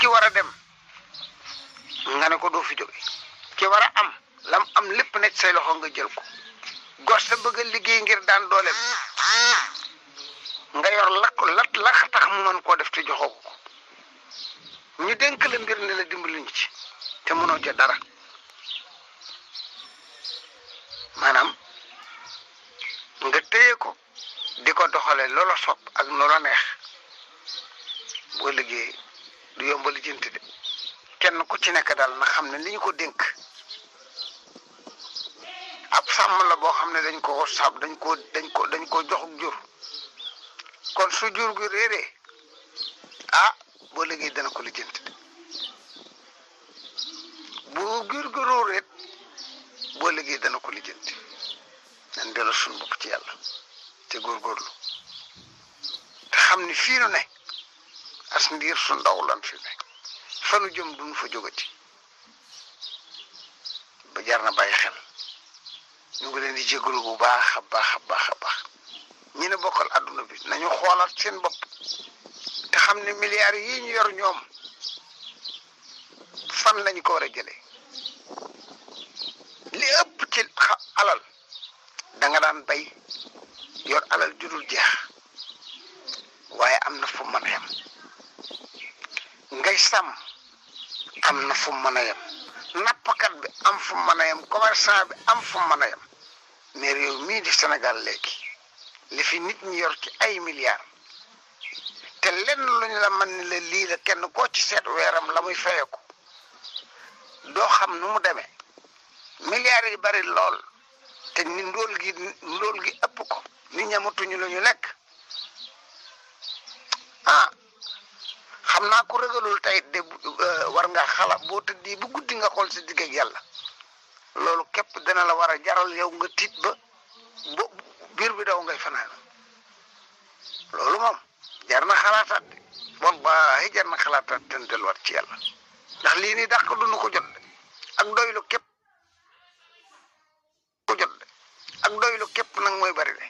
ki war a dem nga ne ko doo fi jóge ki war a am lam am lépp nekk say loxo nga jël ko gor sa bëgg a liggéey ngir daan dooleem nga yor la tax mu mën koo def te joxoo ko ñu dénk la mbir ne la dimbali ñu ci te mënoo ca dara maanaam nga téye ko di ko doxale loola sopp ak loola neex boo liggéey du yomb lijjanti de kenn ku ci nekk daal na xam ne li ñu ko dénk ab sàmm la boo xam ne dañ ko sàmm dañ ko jox jur kon su jur gi réeree boo liggéey dana ko lijjanti de bu jur gi róoreet boo liggéey dana ko lijjanti nan delloo suñu bopp ci yàlla te góorgóorlu te xam ni fii nu ne as ndiir su ndaw lan fi ne fanu jëm duñu fa jógati ba jar na bàyyi xel ñu ngi leen di jégalu bu baax a baax ñi ne bokkal adduna bi nañu xoolaat seen bopp te xam ne milliards yi ñu yor ñoom fan lañu ko war a jëlee li ëpp ci alal da nga daan bay yor alal judul jeex waaye am na fu mën a yem ngay sàmm am na fu mën a yem nappkat bi am fu mën a yem commerçant bi am fu mën a yem mais réew mii di Sénégal léegi li fi nit ñi yor ci ay milliards te lenn luñ la mën ni la lii la kenn koo ci seet weeram la muy fayeku doo xam nu mu demee milliards yi bari lool te ni ndóol gi ëpp ko nit ñamatuñu lu ñu lekk xam naa ko ragalul tey de war nga xalaat boo tëddee bu guddi nga xool si digg ak yàlla loolu képp dana la war a jaral yow nga tiit ba biir bi daw ngay fanaan loolu moom jar na xalaataat de wallahi jar na xalaataat te delluwaat ci yàlla ndax lii nii dàq duñu ko jot de ak doylu képp nag mooy bari de